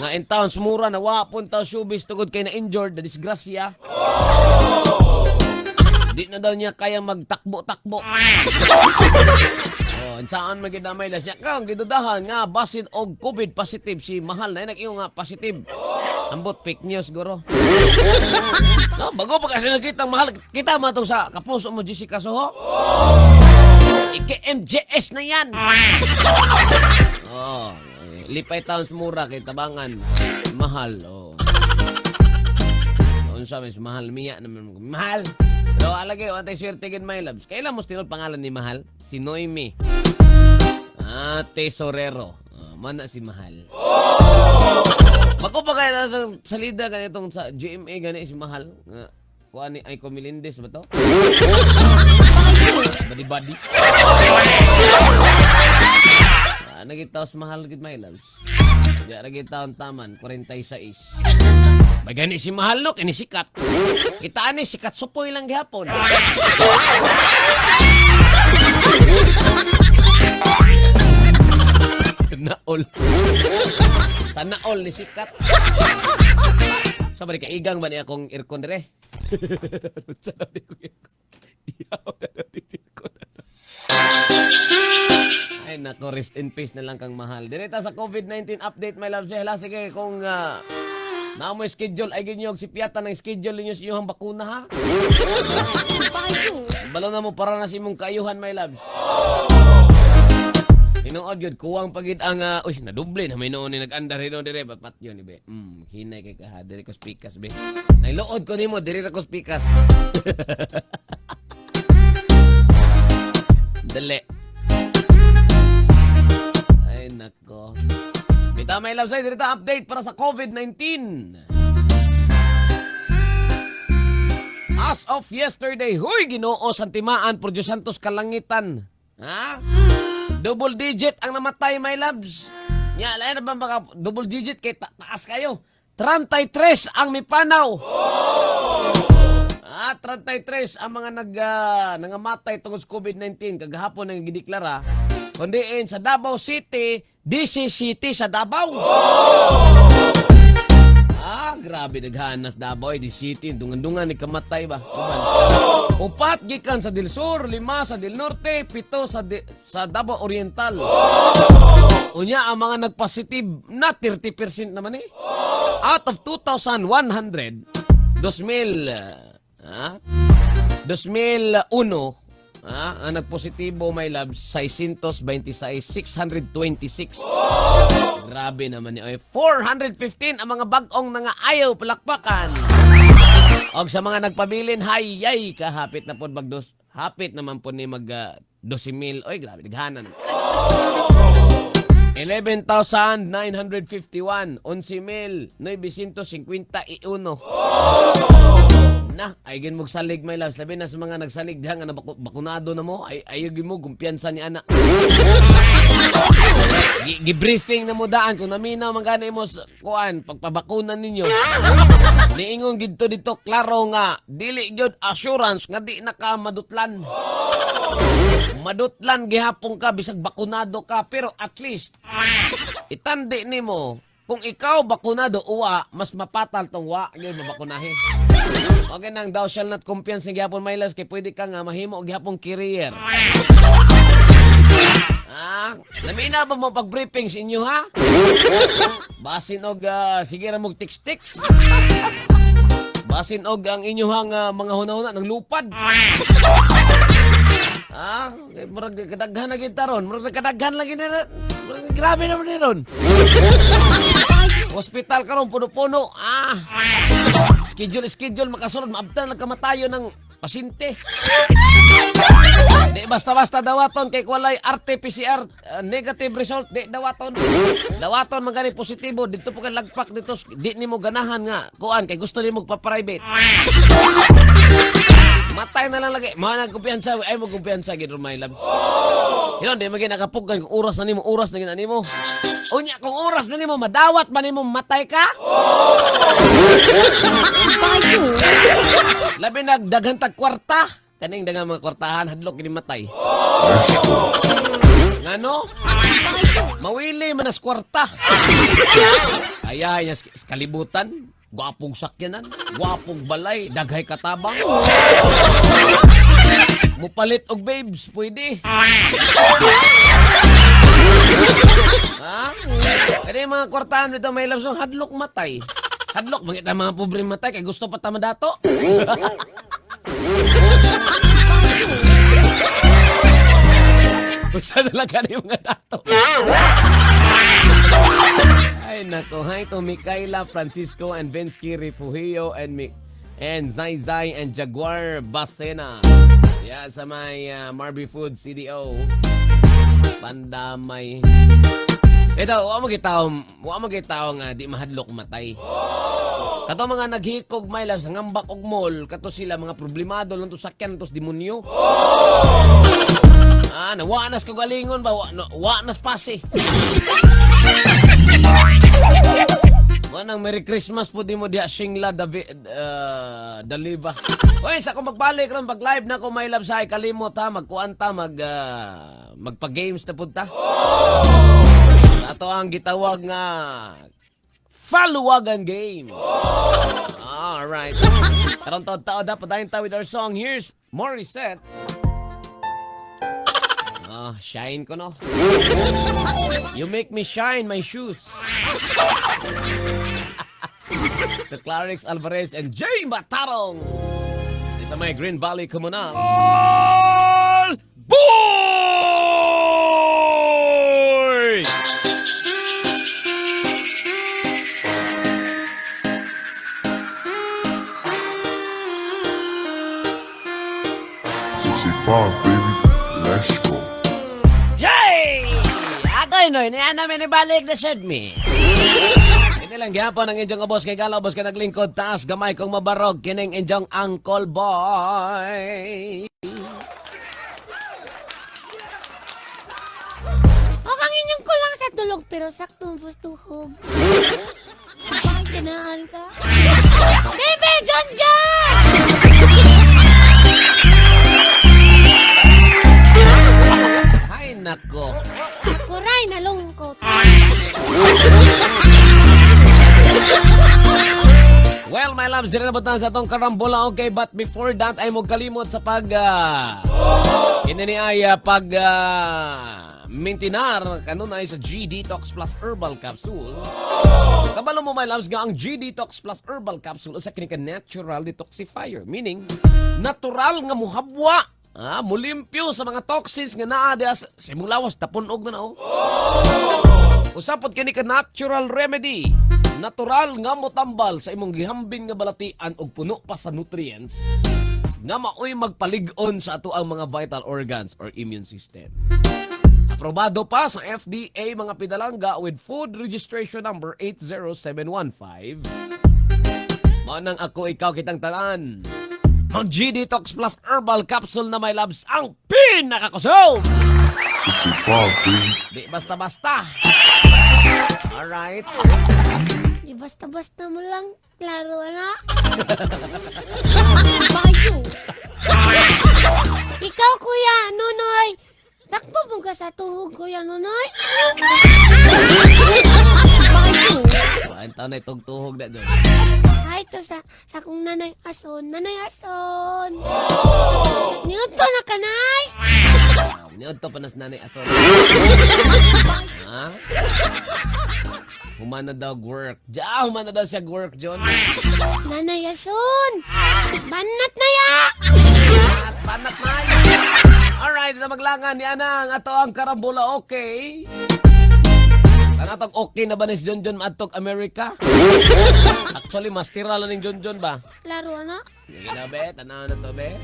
Nga in town sumura na wa punta showbiz tungod kay na injured na disgrasya. Di na daw niya kaya magtakbo-takbo. Oh, saan magidamay la siya kang gidudahan nga basin og COVID positive si Mahal na nag nga positive. Ambot fake news guro. No, bago pa kasi nakita ang Mahal, kita mo itong sa kapuso mo Jessica Soho. Iki-MJS na yan. Oh, lipay towns mura kay tabangan. Mahal, oh. Unsa mas mahal miya naman mahal. Pero alagay wa tay swerte gid, my loves. Kailan mo tinod pangalan ni Mahal? Si Noemi. Ah, Tesorero. Ah, mana si Mahal. Bako pa kaya na salida ganitong sa GMA gani si Mahal. Nga kuan ni Aiko Melendez ba to? Body body. Ah, nagitaw sa Mahal gid, my loves. Di ra gitaw ang taman 46. Bagani si Mahal no kini sikat. Kita ani sikat supoy lang gihapon. Naol. Sa naol ni sikat. Sa balik kaigang ba niya akong aircon dire? Sa ni akong aircon. Iyaw na daw ni aircon. Ay nako, rest in peace na lang kang Mahal. Direta sa COVID-19 update, my love. Hala, sige, kung naa mo schedule ay ginyog si Piata ng schedule ninyo sa inyong bakuna ha. Balo na mo para na sa imong kaayuhan, my loves. Tinuod yun, kuwang pagid ang, uy, naduble na may noon ni nag-andar rin dire, ba't yun, be? Hinay kay kaha, dire ko spikas, be. Nailood ko nimo, dire ra ko spikas. Dali. Ay, nako. Bitaw, my loves, ay, direta update para sa COVID-19. As of yesterday, huy, Ginoo Santimaan, por Diyos Santos kalangitan. Ha? Double digit ang namatay, my loves. Nya, lain na ba baka double digit kay taas kayo. 33 ang mipanaw. Ah, 33 ang mga nangamatay tungod sa COVID-19 kagahapon ang gideklara. Kundiin sa Davao City, DC City sa Davao. Ah, grabe naghanas Davao, di City, dungan-dungan ni kamatay ba. Uban. 4 gikan sa Del Sur, 5 sa Del Norte, 7 sa Davao Oriental. Unya ang mga nagpositive na 30% naman eh. Out of 2,100, 2,000, ah, 2001, ang nagpositibo, my love, 626, 626. Grabe naman ni. Oy, 415 ang mga bag-ong nangaayaw palakpakan. Og sa mga nagpabilin, hay yay kahapit na pod magdos. Hapit naman po ni mag 12,000. Oy, grabe daghanan. 11,951, 11,951. Na, ay gin mo salig, my loves. Labi na sa mga nagsalig diha nga na bakunado na mo, ay ayaw gin mo kumpiyansa ni ana. Gi-briefing na mo daan kung naminaw man gani mo sa kuan pagpabakunan ninyo. Niingon gidto dito klaro nga dili gyud assurance nga di na ka madutlan. Madutlan gihapon ka bisag bakunado ka, pero at least itandi nimo kung ikaw bakunado uwa mas mapatal tong wa gyud mabakunahin. Okay nang thou shall not kumpiyansa gihapon, my loves, kay pwede ka nga mahimo gihapon carrier. Ah, lamina ba mo pag-briefing sa inyo ha? Basin og sige ra mog text-text. Basin og ang inyuhang mga hunahuna ng lupad. Ah, eh, murag kadaghan na gid taron, murag kadaghan lagi na. Murag grabe naman ni ron. Hospital karon puno-puno. Ah. Schedule schedule makasulod maabtan lang kamatayo ng pasyente. Di basta-basta dawaton kay walay RT-PCR negative result di dawaton. Dawaton man gani positibo dito po kay lagpak dito di nimo ganahan nga kuan kay gusto nimo pa-private. Matay na lang lagi. Mga nagkumpiyansa, ay mo kumpiyansa gid my loves. Hinon di man nakapugan kung oras na nimo, oras na gid na nimo. Unya kung oras na nimo madawat ba nimo matay ka? Labi nagdaghan tag kwarta. Kaning daghang mga kwartahan hadlok kini matay. Ngano? Mawili man as kwarta. Ay, ay, sa kalibutan, gwapong sakyanan, gwapong balay, daghay katabang. Mupalit og babes, pwede. Ha? Kaya yung mga kwartahan dito, may labs hadlok matay. Hadlok, mangita mga pobre matay, kay gusto pa ta madato. Usa na lang kani mga dato. Ay nako, hi to Micaela Francisco and Vinsky Refugio and Mi and Zai Zai and Jaguar Basena. Yeah, sa may Marby Food CDO. Pandamay. Ito, wa mo gitaw nga di mahadlok matay. Kato mga naghikog, my love, sa ngambak og mall, kato sila mga problemado lang to sakyan to sa demonyo. Ah, nawa nas kagalingon ba? Wa, no, wa nas pase. Manang Merry Christmas po di mo diha Shingla Davi, Daliva. Oy, sa akong magbalik ron pag live na ko, my love, sa ay kalimot ha, magkuan ta magpa-games na pud ta. Ato ang gitawag nga Faluwagan Game. All right. Karon taod tao dapat dayon ta with our song. Here's Morissette. Ah, shine ko no. You make me shine my shoes. The Clarix Alvarez and Jay Matarong. Sa may Green Valley Comunal. All boy! 65, baby. Let's go. Yay! Ako'y noy, niya namin ibalik na shed me. Ini lang gyapon ang inyong ubos kay gala ubos kay naglingkod taas gamay kong mabarog kining inyong Uncle Boy. O ang inyong kulang sa tulog pero saktong pustuhog. Bakit ganaan ka? Bebe, John John! Ay nako. Kuray, nalungkot. Well, my loves, dire na ba sa atong karambola? Okay, but before that, ay mo kalimot sa pag... Ini ni ay pag mintinar kanunay sa G-Detox Plus Herbal Capsule. Kabalo mo, my loves, nga ang G-Detox Plus Herbal Capsule usa kini ka natural detoxifier, meaning natural nga muhabwa. Ah, mulimpyo sa mga toxins nga naa diha sa imong lawas, tapunog na na oh. Usapot kini ka natural remedy. Natural nga motambal sa imong gihambin nga balatian og puno pa sa nutrients nga maoy magpalig-on sa ato ang mga vital organs or immune system. Aprobado pa sa FDA, mga pidalangga, with food registration number 80715. Manang ako, ikaw, kitang tanan. Mag G-Detox Plus Herbal Capsule na, my loves, ang pinakakusog! 65, baby. Di basta-basta. Alright. Di basta-basta mo lang. Klaro na. Bayo. Ikaw, Kuya Nonoy. Sakto mo ka sa tuhog, Kuya Nonoy? Bayo. Ang taon na itong tuhog na doon. Hi to sa kong Nanay Ason. Nanay Ason. Niudto na kanay. Niod to panas Nanay Ason. Ha? Humana daw work. Ja, humana daw siya work, John. Nanay Ason. Banat na ya. At panat na. Alright, na maglangan ni Anang ato ang karambola, okay. Tanatog okay na ba ni si John John maadtog America? Actually, mas tira lang ning John John ba? Klaro na. Sige na, be. Tanaw na to, be.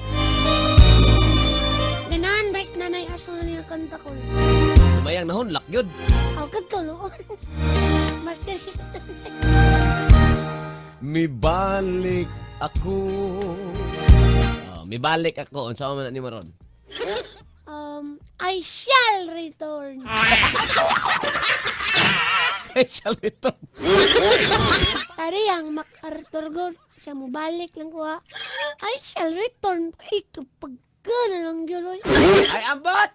Ganahan ba Nanay Ason na yung kanta ko? Lumayang nahunlak yun. Aw, katuloon. Master his Mibalik ako. Oh, mibalik ako. Unsa man na ni Maron? I shall return. Special ito. Pare ang MacArthur God. Siya mo balik lang ko ha. I shall return. Ay, kapag ka na lang yun, oy. Ay, ambot!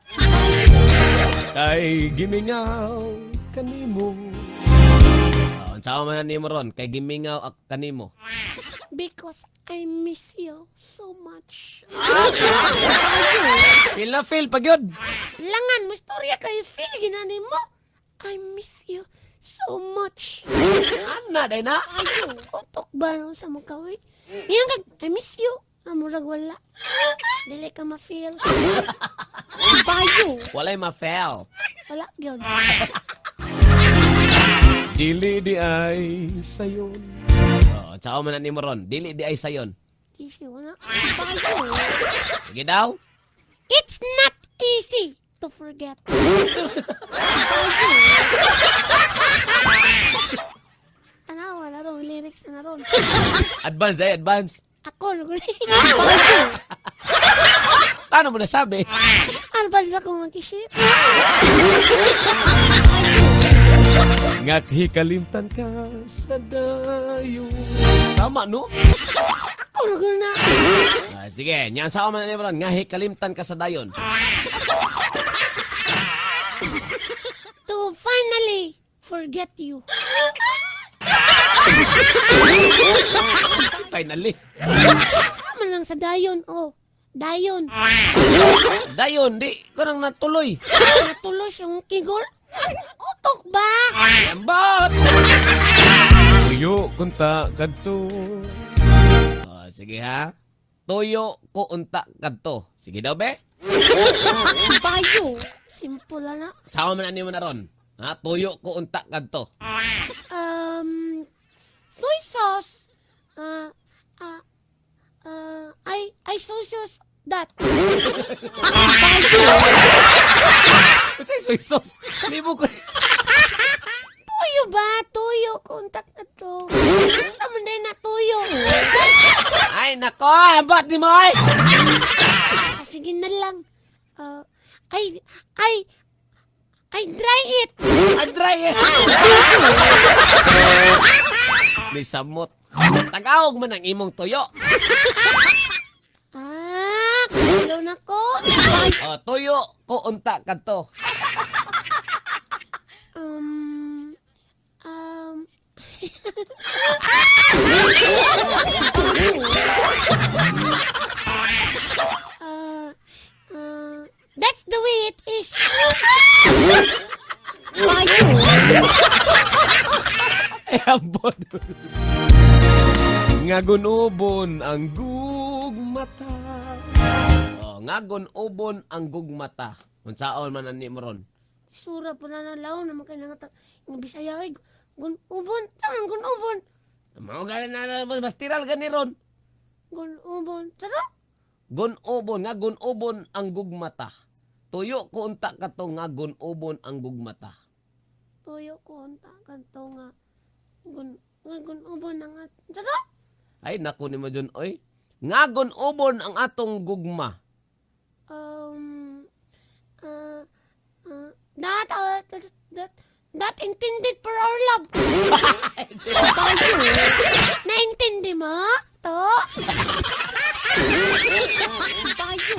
Kay gimingaw kanimo. Oh, unsa man na nimo ron? Kay gimingaw ak kanimo. Because I miss you so much. Feel na feel pag yun. Langan mo istorya kay feel ginani mo. I miss you so much. Ana day na. Ayo, utok ba no sa mukha oy? Ngayon kag I miss you. Amurag wala. Dili ka ma-feel. Bayo. Walay ma-fail. Wala gyud. Dili di ay sayon. Oh, unsa man na nimo ron? Dili di ay sayon. Easy wala. Bayo. Sige daw. It's not easy to forget. Tanawa na ron, lyrics na ron. Advance day, advance. Ako, naguli. Paano mo nasabi? Ano ba sa akong mag-isip? Ngakhi kalimtan ka sa dayo. Tama, no? Ako, naguli na. Ah, sige, nyan sa man ni ron, ngahi kalimtan ka sa dayon. To finally forget you. Finally. Tama lang sa dayon, oh. Dayon. Dayon, di ko nang natuloy. Natuloy siyang kigor. Utok ba? Ambot! Tuyo kunta kadto. Oh, sige ha. Tuyo ko unta kadto. Sige daw be. Bayo. Simple na. Tsawa man ani mo na ron. Ha, tuyo ko unta kadto. Soy sauce. I soy sauce that. Kasi soy sauce. Libo ko. Tuyo ba? Tuyo. Contact na to. Tama na na tuyo. Ay nako, ambot ni mo ay. Ah, sige na lang. I dry it. Andray eh. May samot. Tagaog man ang imong tuyo. Ah, kulo na ko. Oh, tuyo ko unta kadto. Um, um, that's the way it is. Ay, ambot. Ngagunubon ang gugmata. Oh, ngagunubon ang gugmata. Unsaon man ani mo ron? Sura po na nalaw na makailangan ta. Nga Bisaya ay gun ubon, tama gun ubon, Mao gani na mas tiral gani ron. Gun ubon. Tara. Gunubon, nga gunubon ang gugmata. Tuyo ko unta kato nga gunubon ang gugmata. Tuyo ko unta kanto nga gun nga gun ubon na nga. Tara. Ay nako ni mo dyan, oy. Nga gunubon ang atong gugma. That intended for our love. Naintindi mo? To? Bayo.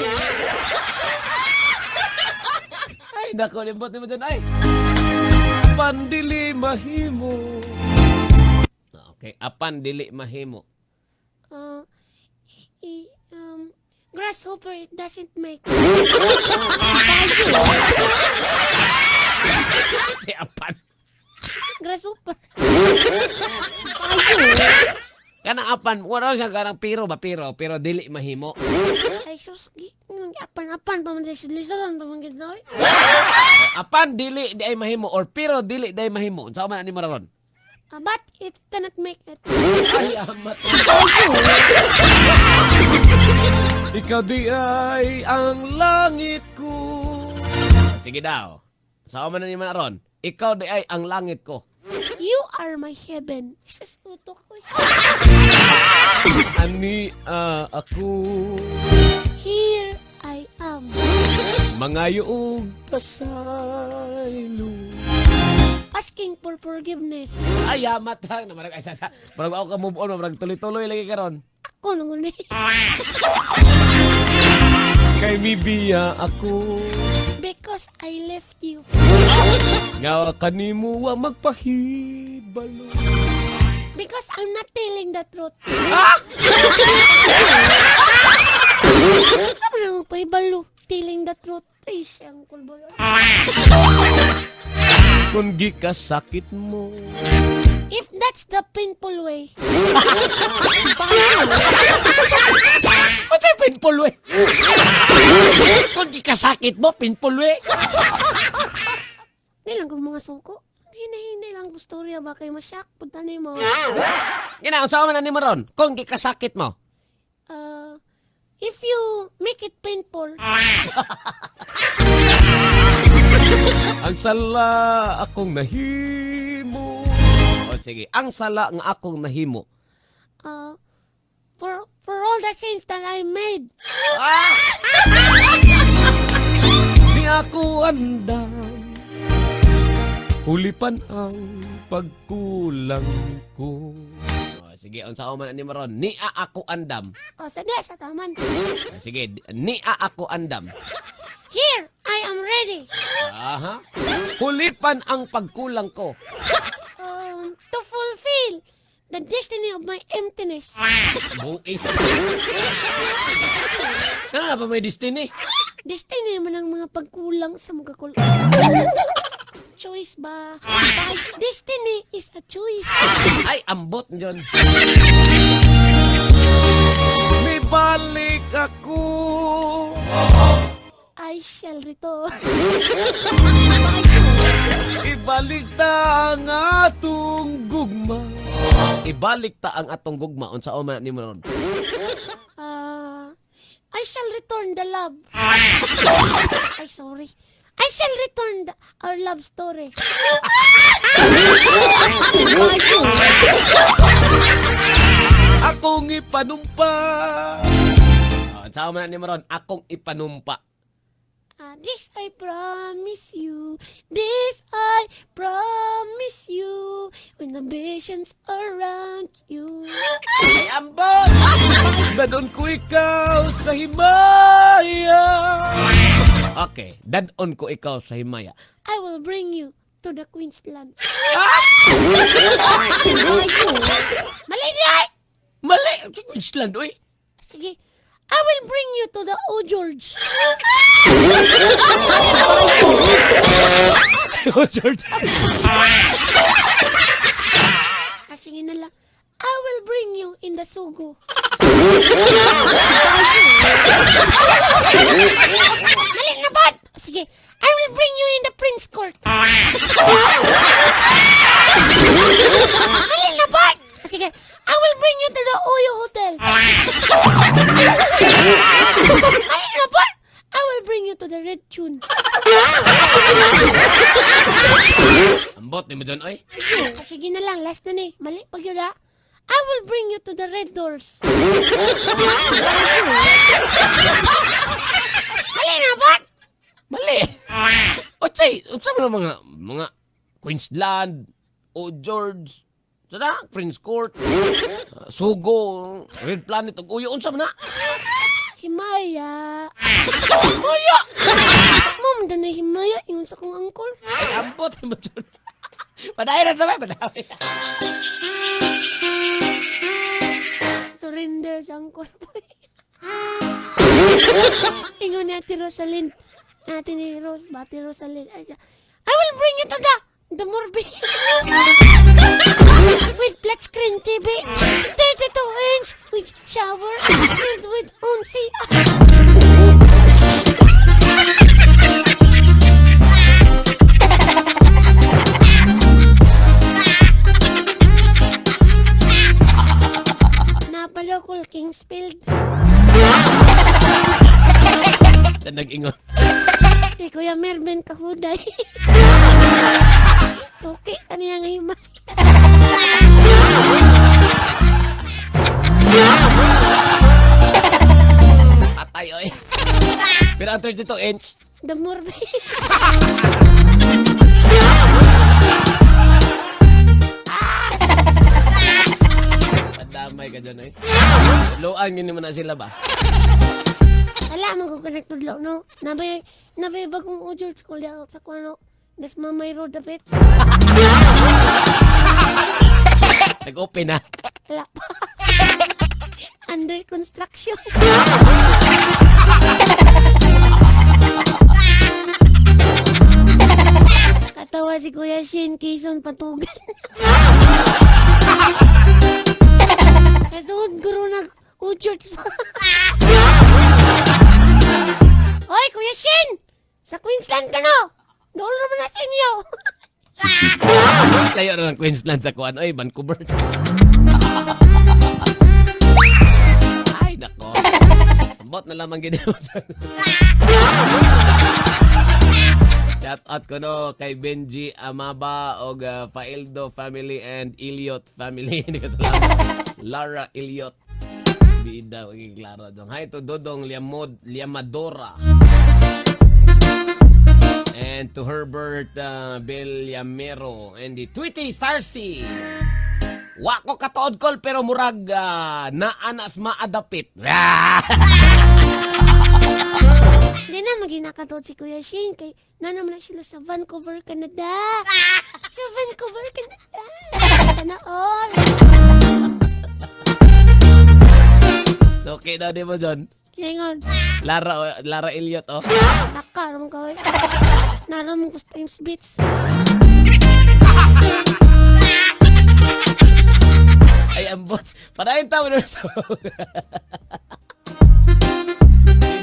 Ay nako ni mo dyan, ay. Pandili mahimo. Okay, apan dili mahimo. Grasshopper, it doesn't make. Si apan. Grasshopper. Kanang apan, wala siya kanang piro ba piro, pero dili mahimo. Ay, sus, apan-apan pa man lisod-lisodan pa man gid na, oy. Apan dili di ay mahimo or pero dili di ay mahimo. Unsa man ani mo ron? Ah, but it cannot make it. Ay amat. Ikaw di ay ang langit ko. Sige daw. Sa man ani man ron? Ikaw di ay ang langit ko. You are my heaven. Sus, utok ko. Ani ah, ako Here I am. Mangayo og pasaylo. Asking for forgiveness. Ay amat lang na marag ay sa marag ako ka move on marag tuloy-tuloy lagi karon. Ako nang uli. Kay mibiya ako. Because Because I left you. Nga kanimo wa magpahibalo. Because I'm not telling the truth. Ah! Sabi na magpahibalo. Telling the truth. Ay, si Uncle Boy. Kung gikasakit mo. If that's the painful way. What's a painful way? Kung gikasakit mo, painful way. Di lang kung mga suko. Hinay-hinay lang kung storya ba kayo masyak. Punta na mo. Gina, unsa man ani mo ron? Kung gikasakit mo. If you make it painful, Ang sala akong nahimo. O sige, ang sala nga akong nahimo. For all the sins that I made, Ah! Di ako andam. Hulipan ang pagkulang ko. O, sige, unsa man ani mo ron? Nia ako andam. O, sa di, sa taman. O, sige, nia ako andam. Here, I am ready. Aha. Hulipan ang pagkulang ko. To fulfill the destiny of my emptiness. Buit. Ano na pa may destiny? Destiny man ang mga pagkulang sa mga kul. Choice ba? Destiny is a choice. Ay, ambot yun. Mibalik ako. I shall return. Ibalik ta ang atong gugma. Ibalik ta ang atong gugma. Unsa man ni mo ron? I shall return the love. Ay, sorry. I shall return our love story. Akong ipanumpa. Oh, unsa man ni mo ron? Akong ipanumpa. This I promise you. This I promise you. When the visions around you. Ay, ambot! Dadon ko ikaw sa himaya. Okay, dadon ko ikaw sa himaya. I will bring you to the Queensland. Mali di ay! Mali! Sa Queensland, oy! Sige. I will bring you to the O George. Oh, George. Sige na lang. I will bring you in the sugo. Mali na ba? Sige. I will bring you in the Prince Court. Mali na ba? Sige. I will bring you to the Oyo Hotel. Mali na ba? I will bring you to the Red Tune. Ambot ni mo dyan, oy. Sige na lang, last na ni. Mali pag yun ha. I will bring you to the Red Doors. Mali na ba? Mali! Otsay, unsa man ang mga Queensland, O George, sana, Prince Court, Sugo, Red Planet, ug Uyo, unsa man na? Himaya. Himaya! Mom, doon na himaya. Yung sa kong angkol. Ay, ambot ni mo dyan. Padayon na sabay, padayon. Surrender sa angkol boy. Ingon ni Ate Rosalind. Ate ni Rose, ba? Ate Rosalind. Ay, siya, I will bring you to the Morbi. With flat screen TV, 32 inch, with shower, with own CR. Napalokol Kingsfield. Sa nag-ingon. Kay Kuya Mervin Kahuday. Suki, ano yung hima? Patay, oy. Pero ang 32 inch, The Morbi. Padamay ka dyan, oy. Luan, gini mo na sila ba? Wala man ko ka nagtudlo, no? Nabay bagong ujod ko liya sa kuno. Das Mamay Road dapit. Nag-open na. Wala pa. Under construction. Katawa si Kuya Shane Quezon patugan. Kasuod guro nag ujod pa. Hoy, Kuya Shane! Sa Queensland ka no! Doon naman na sa inyo! Layo na ng Queensland sa kuan. Oy, Vancouver. Ay, nako. Bot na lamang gini mo. Shout out ko no kay Benji Amaba og Faildo family and Elliot family. Hindi ko salamat. Lara Elliot. Bida, magiging klaro dong. Hi to Dodong Liamod, Liamadora. And to Herbert Bellamero and the Tweety Sarsi. Wa ko katuod kol pero murag naanas maadapit. Ah! Hindi na maging nakatuod si Kuya Shane kay nanam na sila sa Vancouver, Canada. Sa Vancouver, Canada. Sana all. Okay daw di mo John. Singon, Lara oh, Lara Elliot oh. naka, ramon ka oy. Naramon ko sa Times Beats. Ay ambot. Padayon ta mo sa.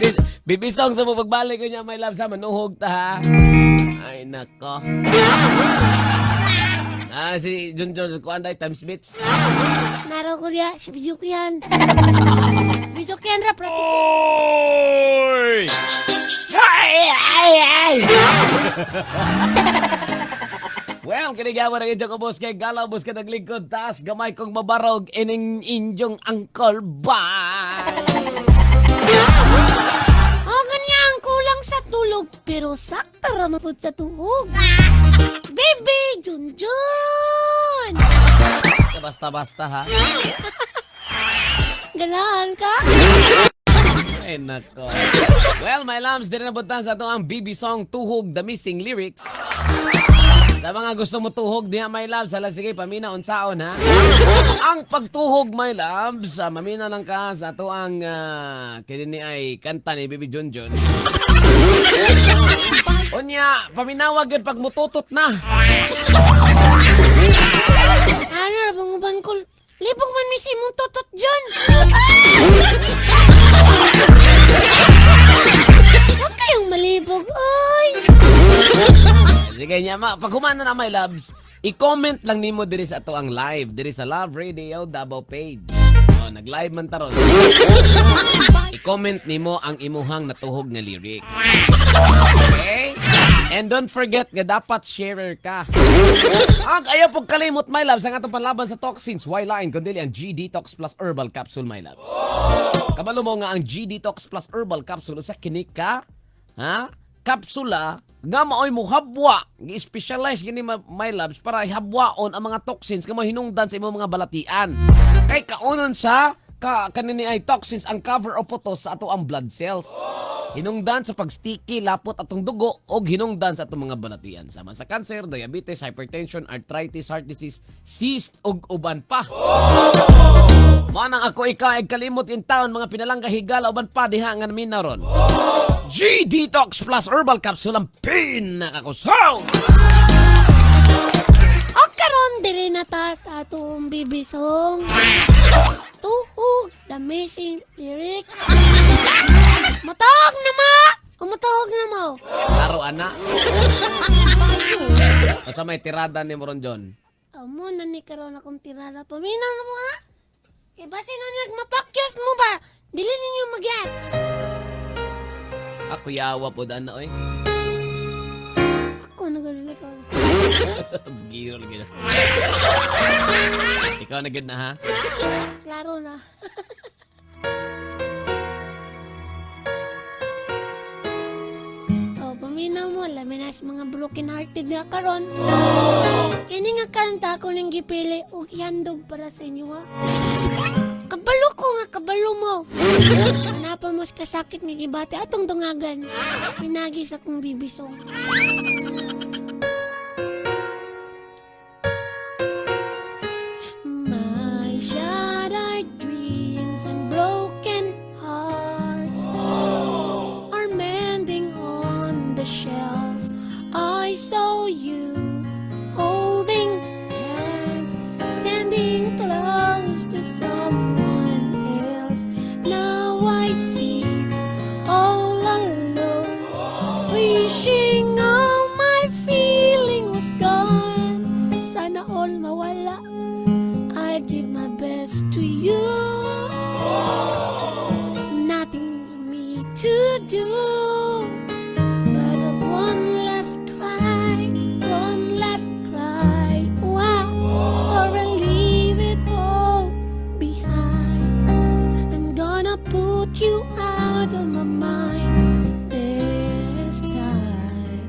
Bibis, bibisong sa mo pagbalik ko niya my love sa manuhog ta ha. Ay nako. Ah, si John John kuan day Times Beats. Naraw ko niya, si Bijukian. Bijukian ra, prati. Ay, ay, ay! Well, kinigawa na inyong ubos kay galaw bus ka naglingkod taas gamay kong mabarog ining inyong angkol. Bye! Oh, ganyan ang kulang sa tulog, pero sakta ra mapud sa tuhog. Baby, Junjun! Basta basta ha. Ganahan ka? Ay nako. Well, my loves, diri na butan sa ato ang BB song Tuhog the Missing Lyrics. Sa mga gusto mo tuhog diha my loves, hala sige pamina unsaon ha. Ang pagtuhog my loves, mamina lang ka sa ato ang kini ay kanta ni Baby Junjun. Unya, paminawag yun pag mututot na. Ano ra bang uban ko? Libog man mi si imong tutot John. Huwag kayong malibog, oy! Sige nya, ma, pag humana na my loves, i-comment lang nimo diri sa ato ang live, diri sa Love Radio Davao page. Oh, nag-live man taron. I-comment nimo ang imuhang natuhog nga lyrics. Okay? And don't forget nga dapat sharer ka. Ang ayaw pong kalimot my loves ang atong panlaban sa toxins. Why line kundi ang G-Detox Plus Herbal Capsule my loves. Kabalo mo nga ang G-Detox Plus Herbal Capsule sa kini ka, ha? Kapsula nga maoy muhabwa, gi-specialize gini my loves para ihabwaon ang mga toxins nga mahinungdan sa imong mga balatian. Kay kaunon sa ka kanini ay toxins ang cover o putos sa ato ang blood cells. Hinungdan sa pagsticky lapot atong dugo og hinungdan sa atong mga balatian sama sa cancer, diabetes, hypertension, arthritis, heart disease, cyst ug uban pa. Manang ako ikaw ay kalimot in town mga pinalangga higala uban pa diha nga namin ron. G Detox Plus Herbal Capsule ang pinakakusog! O karon diri na ta sa atong BB song. Tuhog, the missing lyrics. Matawag na ma! Umatawag na mo. Klaro ana. Unsa may tirada ni Moron John? Amo na ni karon akong tirada. Paminaw na mo ha? E base na nagmapakyas mo ba? Dili ninyo magyats. Ako yawa po ana oy. Ako nagalulit ko. Giro lagi na. Ikaw na gud na ha. Klaro na. Oh, paminaw mo, labi na sa mga broken hearted nga karon. Kini nga kanta ako ning gipili og ihandog para sa inyo ha. Kabalo ko nga Kabalo mo. Hanapon mo sa kasakit nga gibati atong dungagan. Pinagi sa kong bibisong. My shattered dreams and broken hearts are mending on the shelves. I saw you holding hands, standing close to someone else. Now I sit all alone, wishing all my feeling was gone. Sana all mawala. I give my best to you. Nothing for me to do but have one last cry, one last cry. Why? Or I leave it all behind. I'm gonna put you out of my mind this time.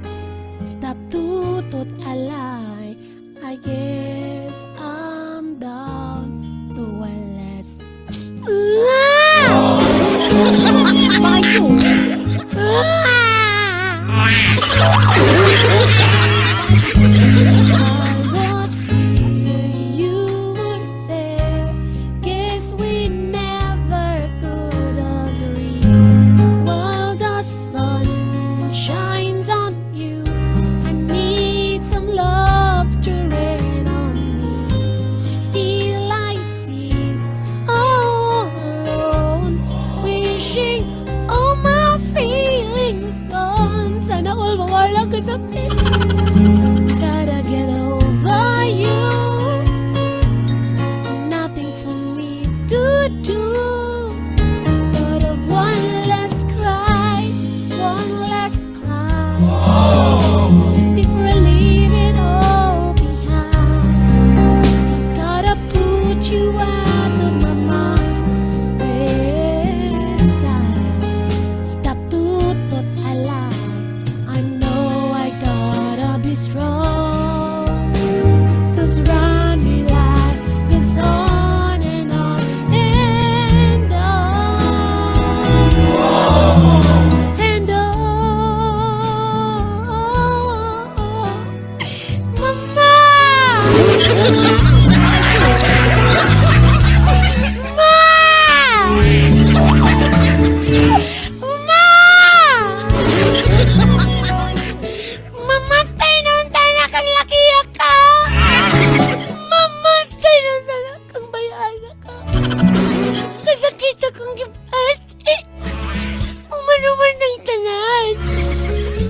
Stop tutot alay. I guess I'm down to a last. Ah! Bayo! Ah! I was here, you were there. Guess we never could agree. While the sun shines on you, I need some love to rain on me. Still I sit all alone, wishing all my feelings gone. Sana all mawala ka sa akin. Gotta get over you. Nothing for me to do but of one last cry, one last cry. Before I leave it all behind, gotta put you out of my mind this time. Stop tutot alay. I know I gotta be strong. 'Cause running life goes on and on and on and on. Mama! Ma! Ma! Mamatay na ang tanak ang laki ka! Mamatay na ang tanak ang bayana ka! Kasakit akong gibati! Umanuman ng tanan!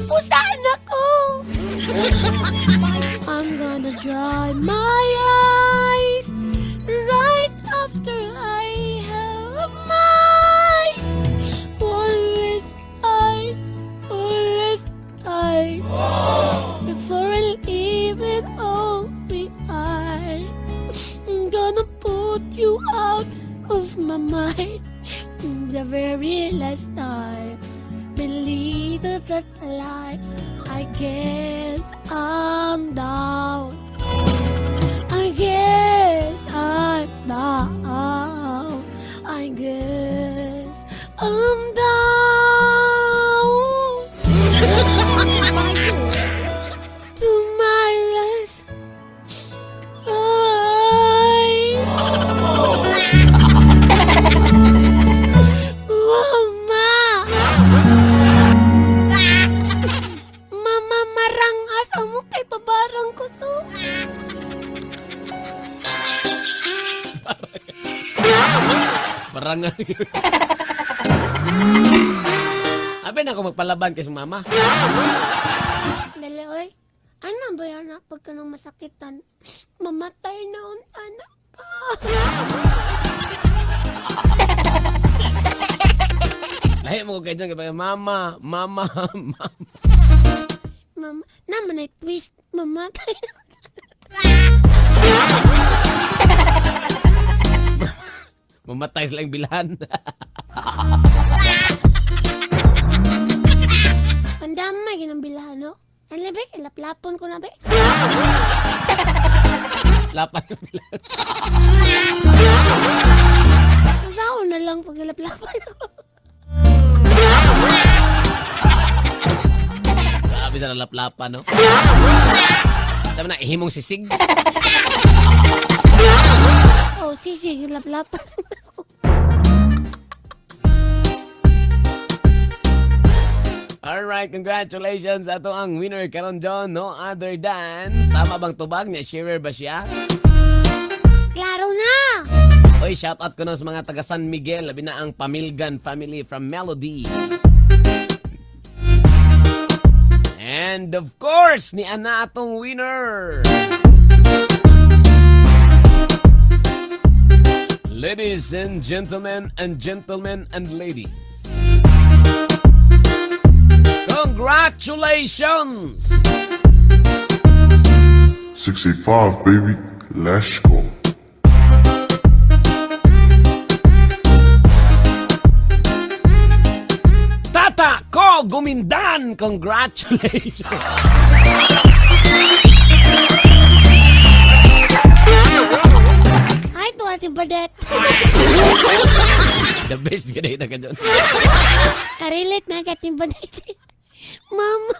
Pusaan ako! I'm gonna dry my eyes right after I have my one last cry, one last cry before I leave it all behind. I'm gonna put you out of my mind the very last time. Believe that lie. I guess I'm down. I guess I'm down. I guess I'm down to my last cry. Mama! Mama, marang asa mo kay babarang ko to. Parang Abi na ako magpalaban kay sa mama. Dali, oy. Ano ba yan ah, pagka nang masakitan? Mamatay na ang anak ka. Lahi mo ko kay dyan, kay mama, mama, mama. Mama, naman ay twist. Mamatay na. Mamatay sila ang bilhan. Pandamay, ginang bilhan, no? Ano ba? Ilaplapon ko na ba? Lapan yung bilhan. Masaw na lang. Laplapan ako. Grabe sa nalaplapan, no? Sabi na, ihimong sisig. Oh, sisig, laplapan ako. Alright, congratulations. Ato ang winner karon, John, no other than. Tama bang tubag niya? Sharer ba siya? Klaro na! Oy, shout out ko na sa mga taga San Miguel, labi na ang Pamilgan family from Melody. And of course, ni ana atong winner. Ladies and gentlemen and ladies. Congratulations! 65, baby. Let's go. Tata ko gumindan! Congratulations! Hi to Ate Badet. The best gano'n na ka dyan. Karelate na kay Ate Badet. Mama!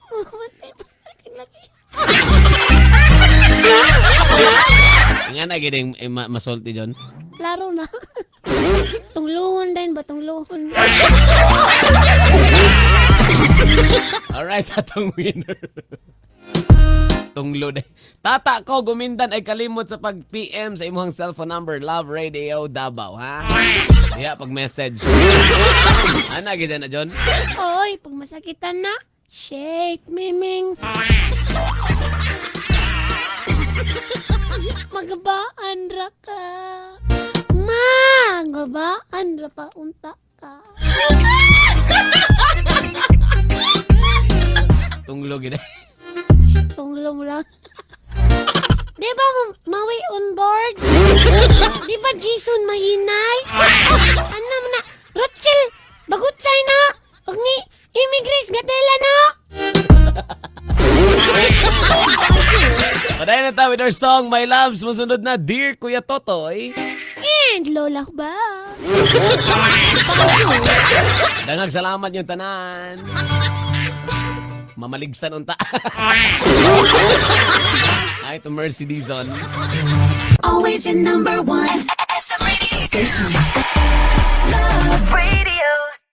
Mamatay pa aking laki. Nga na gini eh, masulti dyan. Klaro na. Tungluhon din ba? Tungluhon. Alright, sa atong winner. Tunglo na. Tata ko, gumindan ay kalimot sa pag-PM sa imuhang cellphone number, Love Radio Davao, ha? Yeah, pag-message. Ana, gina na, John? Oy, pag masakitan na, shake, miming. Magabaan ra ka. Magabaan ra pa unta ka. Tunglo, gina. Tunglong lang. Di ba mawi on board? Di ba Jason mahinay? Ano man na? Rochelle, bagutsay na! Huwag ni Immigrace Gatela na! Padayon na tayo with our song, My Loves. Musunod na, Dear Kuya Totoy. And Lola ko ba? Dangag salamat yung tanan. Mamaligsan unta. Ay, to Mercy Dizon. Always your number one. SM Radio Station. Love Radio.